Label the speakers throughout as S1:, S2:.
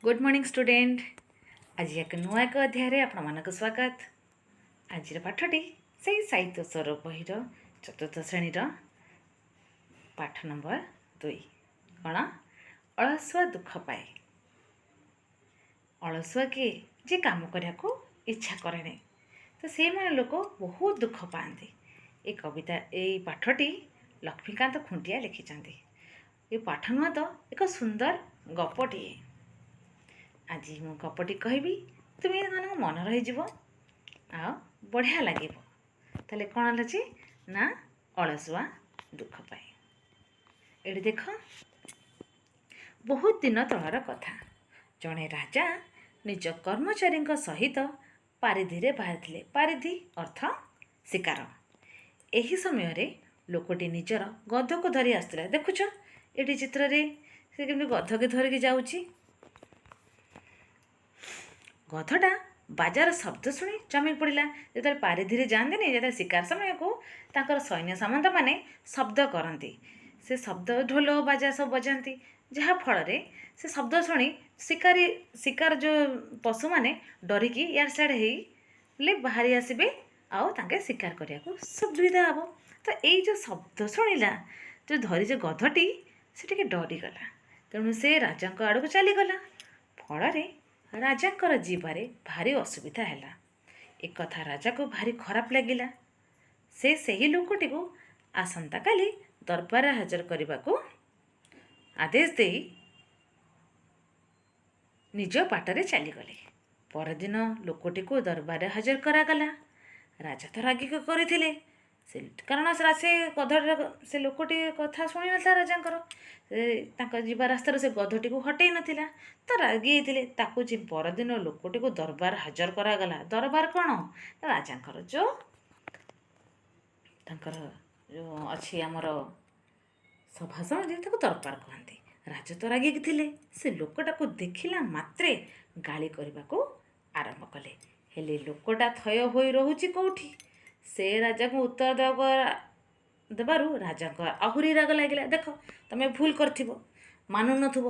S1: Good morning student. ଆଜି ଏକ ନୂଆ ଏକ ଅଧ୍ୟାୟରେ ଆପଣମାନଙ୍କୁ ସ୍ୱାଗତ। ଆଜିର ପାଠଟି ସେଇ ସାହିତ୍ୟ ସ୍ୱର ବହିର ଚତୁର୍ଥ ଶ୍ରେଣୀର ପାଠ ନମ୍ବର 2। କ'ଣ? ଅଳସୁଆ ଦୁଃଖ ପାଏ। ଅଳସୁଆ କିଏ? ଯିଏ କାମ କରିବାକୁ ଇଚ୍ଛା କରେନି, ତ ସେଇମାନେ ଲୋକ ବହୁତ ଦୁଃଖ ପାଆନ୍ତି। ଏ କବିତା, ଏଇ ପାଠଟି ଲକ୍ଷ୍ମୀକାନ୍ତ ଖୁଣ୍ଟିଆ ଲେଖିଛନ୍ତି। ଏ ପାଠ ନୁହଁ ତ, ଏକ ସୁନ୍ଦର ଗପଟିଏ। ଆଜି ମୁଁ ଗପଟି କହିବି, ତୁମେ ମାନଙ୍କ ମନ ରହିଯିବ ଆଉ ବଢ଼ିଆ ଲାଗିବ। ତାହେଲେ କ'ଣ ଅଛି ନା, ଅଳସୁଆ ଦୁଃଖ ପାଏ। ଏଠି ଦେଖ, ବହୁତ ଦିନ ତଳର କଥା। ଜଣେ ରାଜା ନିଜ କର୍ମଚାରୀଙ୍କ ସହିତ ପାରିଧିରେ ବାହାରିଥିଲେ। ପାରିଧି ଅର୍ଥ ଶିକାର। ଏହି ସମୟରେ ଲୋକଟି ନିଜର ଗଧକୁ ଧରି ଆସୁଥିଲା। ଦେଖୁଛ, ଏଠି ଚିତ୍ରରେ ସେ କେମିତି ଗଧକୁ ଧରିକି ଯାଉଛି। ଗଧଟା ବାଜାର ଶବ୍ଦ ଶୁଣି ଚମକି ପଡ଼ିଲା। ଯେତେବେଳେ ପାରିଧିରେ ଯାଆନ୍ତିନି, ଯେତେବେଳେ ଶିକାର ସମୟକୁ ତାଙ୍କର ସୈନ୍ୟ ସାମନ୍ତମାନେ ଶବ୍ଦ କରନ୍ତି, ସେ ଶବ୍ଦ ଢୋଲ ବାଜା ସବୁ ବଜାନ୍ତି, ଯାହାଫଳରେ ସେ ଶବ୍ଦ ଶୁଣି ଶିକାରୀ, ଶିକାର ଯେଉଁ ପଶୁମାନେ ଡରିକି ଇଆଡ଼େ ସିଆଡ଼େ ହେଇଲେ ବାହାରି ଆସିବେ ଆଉ ତାଙ୍କେ ଶିକାର କରିବାକୁ ସୁବିଧା ହେବ। ତ ଏଇ ଯେଉଁ ଶବ୍ଦ ଶୁଣିଲା, ଯେଉଁ ଧରିছে ଗଧଟି, ସେ ଟିକେ ଡରିଗଲା। ତେଣୁ ସେ ରାଜାଙ୍କ ଆଡ଼କୁ ଚାଲିଗଲା। ଫଳରେ ରାଜାଙ୍କର ଯିବାରେ ଭାରି ଅସୁବିଧା ହେଲା। ଏକଥା ରାଜାକୁ ଭାରି ଖରାପ ଲାଗିଲା। ସେ ସେହି ଲୋକଟିକୁ ଆସନ୍ତାକାଲି ଦରବାରରେ ହାଜର କରିବାକୁ ଆଦେଶ ଦେଇ ନିଜ ବାଟରେ ଚାଲିଗଲେ। ପରଦିନ ଲୋକଟିକୁ ଦରବାରରେ ହାଜର କରାଗଲା। ରାଜା ତ ରାଗିକି କରିଥିଲେ ସେ, କାରଣ ସେ ଗଧର, ସେ ଲୋକଟି କଥା ଶୁଣିନଥିଲା ରାଜାଙ୍କର। ସେ ତାଙ୍କ ଯିବା ରାସ୍ତାରୁ ସେ ଗଧଟିକୁ ହଟେଇ ନଥିଲା, ତ ରାଗି ଯାଇଥିଲେ। ତାକୁ ଯେ ପରଦିନ ଲୋକଟିକୁ ଦରବାର ହାଜର କରାଗଲା। ଦରବାର କ'ଣ? ରାଜାଙ୍କର ଯେଉଁ ତାଙ୍କର ଯେଉଁ ଅଛି ଆମର ସଭା ସମିତି, ତାକୁ ଦରବାର କୁହନ୍ତି। ରାଜା ତ ରାଗିକି ଥିଲେ। ସେ ଲୋକଟାକୁ ଦେଖିଲା ମାତ୍ରେ ଗାଳି କରିବାକୁ ଆରମ୍ଭ କଲେ। ହେଲେ ଲୋକଟା ଥୟ ହୋଇ ରହୁଛି କେଉଁଠି? ସେ ରାଜାକୁ ଉତ୍ତର ଦେବାକୁ ଦେବାରୁ ରାଜାଙ୍କ ଆହୁରି ରାଗ ଲାଗିଲା। ଦେଖ, ତମେ ଭୁଲ କରିଥିବ, ମାନୁନଥିବ,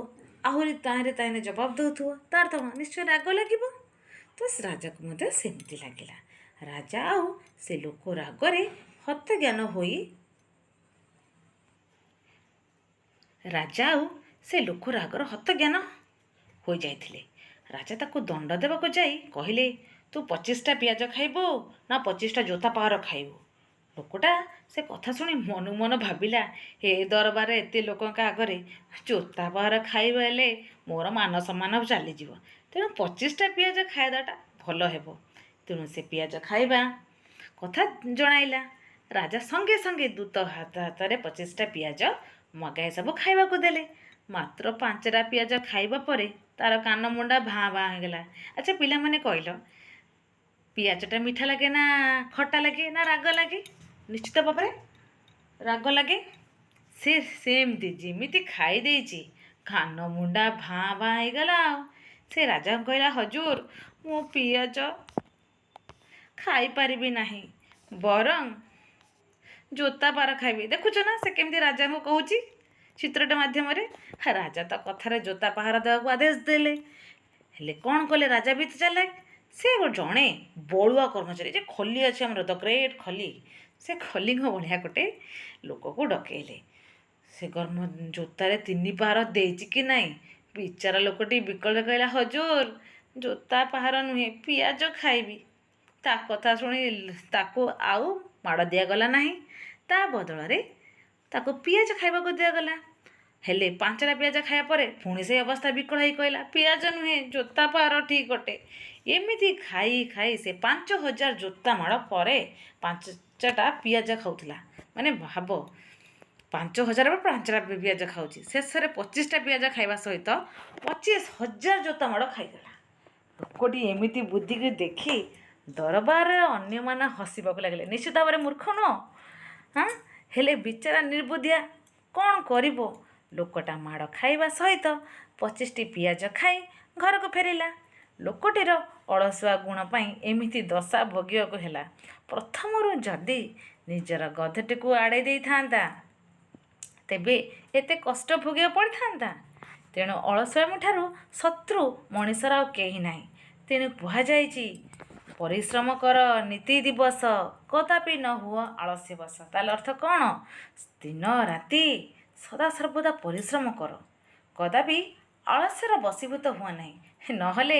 S1: ଆହୁରି ତାହିଁରେ ତାହିଁରେ ଜବାବ ଦେଉଥିବ, ତାର ତ ନିଶ୍ଚୟ ରାଗ ଲାଗିବ। ତ ରାଜାକୁ ମଧ୍ୟ ସେମିତି ଲାଗିଲା। ରାଜା ଆଉ ସେ ଲୋକ ରାଗରେ ହତଜ୍ଞାନ ହୋଇ, ରାଜା ଆଉ ସେ ଲୋକ ରାଗର ହତଜ୍ଞାନ ହୋଇଯାଇଥିଲେ। ରାଜା ତାକୁ ଦଣ୍ଡ ଦେବାକୁ ଯାଇ କହିଲେ, ତୁ 25ଟା ପିଆଜ ଖାଇବୁ ନା 25ଟା ଜୋତା ପାହାର ଖାଇବୁ? ଲୋକଟା ସେ କଥା ଶୁଣି ମନକୁ ମନ ଭାବିଲା, ହେ ଦରବାରରେ ଏତେ ଲୋକଙ୍କ ଆଗରେ ଜୋତା ପାହାର ଖାଇବା ହେଲେ ମୋର ମାନ ସମ୍ମାନ ଚାଲିଯିବ। ତେଣୁ 25ଟା ପିଆଜ ଖାଇଦେବାଟା ଭଲ ହେବ। ତେଣୁ ସେ ପିଆଜ ଖାଇବା କଥା ଜଣାଇଲା। ରାଜା ସଙ୍ଗେ ସଙ୍ଗେ ଦୂତ ହାତ ହାତରେ 25ଟା ପିଆଜ ମଗାଇ ସବୁ ଖାଇବାକୁ ଦେଲେ। ମାତ୍ର 5ଟା ପିଆଜ ଖାଇବା ପରେ ତାର କାନ ମୁଣ୍ଡା ଭାଁ ଭାଁ ହେଇଗଲା। ଆଚ୍ଛା ପିଲାମାନେ, କହିଲ, ପିଆଜଟା ମିଠା ଲାଗେ ନା ଖଟା ଲାଗେ ନା ରାଗ ଲାଗେ? ନିଶ୍ଚିତ ଭାବରେ ରାଗ ଲାଗେ। ସେ ସେମିତି ଯେମିତି ଖାଇ ଦେଇଛି, କାନ ମୁଣ୍ଡା ଭାଁ ଭାଁ ହେଇଗଲା। ଆଉ ସେ ରାଜାଙ୍କୁ କହିଲା, ହଜୁର, ମୁଁ ପିଆଜ ଖାଇପାରିବି ନାହିଁ, ବରଂ ଜୋତା ପାର ଖାଇବି। ଦେଖୁଛ ନା, ସେ କେମିତି ରାଜାଙ୍କୁ କହୁଛି ଚିତ୍ରଟା ମାଧ୍ୟମରେ। ରାଜା ତ କଥାରେ ଜୋତା ପାହାର ଦେବାକୁ ଆଦେଶ ଦେଲେ। ହେଲେ କ'ଣ କଲେ? ରାଜା ବି ତ ଚାଲାକ। ସେ ଜଣେ ବଳୁଆ କର୍ମଚାରୀ, ଯେ ଖଲି ଅଛି ଆମର, ଦ ଗ୍ରେଟ୍ ଖଲି, ସେ ଖଲିଙ୍କ ଭଳିଆ ଗୋଟେ ଲୋକକୁ ଡକେଇଲେ। ସେ କର୍ମ ଜୋତାରେ 3 ପାହାର ଦେଇଛି କି ନାହିଁ, ବିଚାରା ଲୋକଟି ବିକଳରେ କହିଲା, ହଜୁର, ଜୋତା ପାହାର ନୁହେଁ, ପିଆଜ ଖାଇବି। ତା କଥା ଶୁଣି ତାକୁ ଆଉ ମାଡ଼ ଦିଆଗଲା ନାହିଁ। ତା ବଦଳରେ ତାକୁ ପିଆଜ ଖାଇବାକୁ ଦିଆଗଲା। ହେଲେ 5ଟା ପିଆଜ ଖାଇବା ପରେ ପୁଣି ସେଇ ଅବସ୍ଥା। ବିକଳ ହେଇ କହିଲା, ପିଆଜ ନୁହେଁ, ଜୋତା ପାହାର ଠିକ୍ ଅଟେ। ଏମିତି ଖାଇ ଖାଇ ସେ 5000 ଜୋତା ମାଡ଼ ପରେ 5ଟା ପିଆଜ ଖାଉଥିଲା। ମାନେ ଭାବ, 5000 ପରେ 5ଟା ପିଆଜ ଖାଉଛି। ଶେଷରେ 25ଟା ପିଆଜ ଖାଇବା ସହିତ 25,000 ଜୋତା ମାଡ଼ ଖାଇଗଲା। ଲୋକଟି ଏମିତି ବୁଦ୍ଧିକୁ ଦେଖି ଦରବାରରେ ଅନ୍ୟମାନେ ହସିବାକୁ ଲାଗିଲେ। ନିଶ୍ଚିତ ଭାବରେ ମୂର୍ଖ ନୁହଁ? ହଁ, ହେଲେ ବିଚାରା ନିର୍ବୁଦ୍ଧିଆ କ'ଣ କରିବ? ଲୋକଟା ମାଡ଼ ଖାଇବା ସହିତ 25ଟି ପିଆଜ ଖାଇ ଘରକୁ ଫେରିଲା। ଲୋକଟିର ଅଳସୁଆ ଗୁଣ ପାଇଁ ଏମିତି ଦଶା ଭୋଗିବାକୁ ହେଲା। ପ୍ରଥମରୁ ଯଦି ନିଜର ଗଧଟିକୁ ଆଡ଼େଇ ଦେଇଥାନ୍ତା, ତେବେ ଏତେ କଷ୍ଟ ଭୋଗିବାକୁ ପଡ଼ିଥାନ୍ତା? ତେଣୁ ଅଳସୁଆମି ଠାରୁ ଶତ୍ରୁ ମଣିଷର ଆଉ କେହି ନାହିଁ। ତେଣୁ କୁହାଯାଇଛି, ପରିଶ୍ରମ କର ନିତି ଦିବସ, କଦାପି ନ ହୁଅ ଆଳସ୍ୟ ବଶ। ତାହେଲେ ଅର୍ଥ କ'ଣ? ଦିନ ରାତି ସଦାସର୍ବଦା ପରିଶ୍ରମ କର, କଦାପି ଆଳସ୍ୟର ବଶୀଭୂତ ହୁଅ ନାହିଁ। ନହେଲେ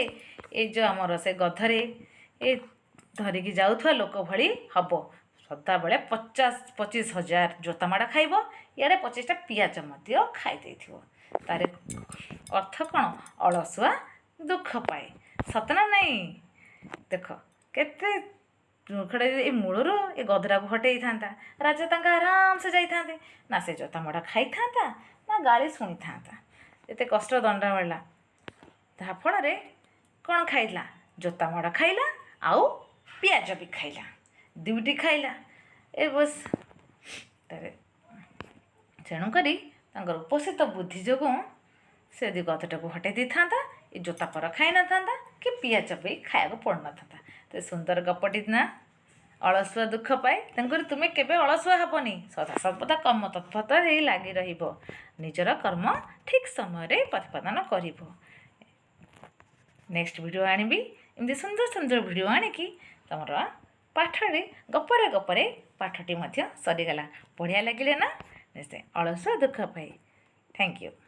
S1: ଏ ଯେଉଁ ଆମର ସେ ଗଧରେ ଏ ଧରିକି ଯାଉଥିବା ଲୋକ ଭଳି ହେବ। ସଦାବେଳେ 25,000 ଜୋତା ମାଡ଼ ଖାଇବ, ଇଆଡ଼େ 25ଟା ପିଆଜ ମଧ୍ୟ ଖାଇ ଦେଇଥିବ। ତାର ଅର୍ଥ କ'ଣ? ଅଳସୁଆ ଦୁଃଖ ପାଏ। ସତ ନା ନାହିଁ? ଦେଖ କେତେ ମୂର୍ଖଟା। ଏ ମୂଳରୁ ଏ ଗଧଟାକୁ ହଟେଇଥାନ୍ତା, ରାଜା ତାଙ୍କ ଆରାମସେ ଯାଇଥାନ୍ତେ। ନା ସେ ଜୋତା ମାଡ଼ ଖାଇଥାନ୍ତା, ନା ଗାଳି ଶୁଣିଥାନ୍ତା। ଏତେ କଷ୍ଟ ଦଣ୍ଡ ମିଳିଲା। ତାହା ଫଳରେ କ'ଣ ଖାଇଲା? ଜୋତା ମାଡ଼ ଖାଇଲା ଆଉ ପିଆଜ ବି ଖାଇଲା, ଦୁଇଟି ଖାଇଲା। ଏ ବସ୍। ତେଣୁକରି ତାଙ୍କର ଉପସ୍ଥିତ ବୁଦ୍ଧି ଯୋଗୁଁ ସେ ଯଦି ଗଧଟାକୁ ହଟେଇ ଦେଇଥାନ୍ତା, ଏ ଜୋତା ପର ଖାଇନଥାନ୍ତା କି ପିଆଜ ବି ଖାଇବାକୁ ପଡ଼ୁନଥାନ୍ତା। ତ ସୁନ୍ଦର ଗପଟି ନା, ଅଳସୁଆ ଦୁଃଖ ପାଏ। ତେଣୁକରି ତୁମେ କେବେ ଅଳସୁଆ ହେବନି। ସଦା ସର୍ବଦା କର୍ମ ତତ୍ପରତା ହେଇ ଲାଗି ରହିବ। ନିଜର କର୍ମ ଠିକ୍ ସମୟରେ ପ୍ରତିପାଦନ କରିବ। ନେକ୍ସଟ ଭିଡ଼ିଓ ଆଣିବି। ଏମିତି ସୁନ୍ଦର ସୁନ୍ଦର ଭିଡ଼ିଓ ଆଣିକି ତୁମର ପାଠରେ ଗପରେ ଗପରେ ପାଠଟି ମଧ୍ୟ ସରିଗଲା। ବଢ଼ିଆ ଲାଗିଲେ ନା? ନିଶ୍ଚୟ। ଅଳସୁଆ ଦୁଃଖ ପାଏ। Thank you.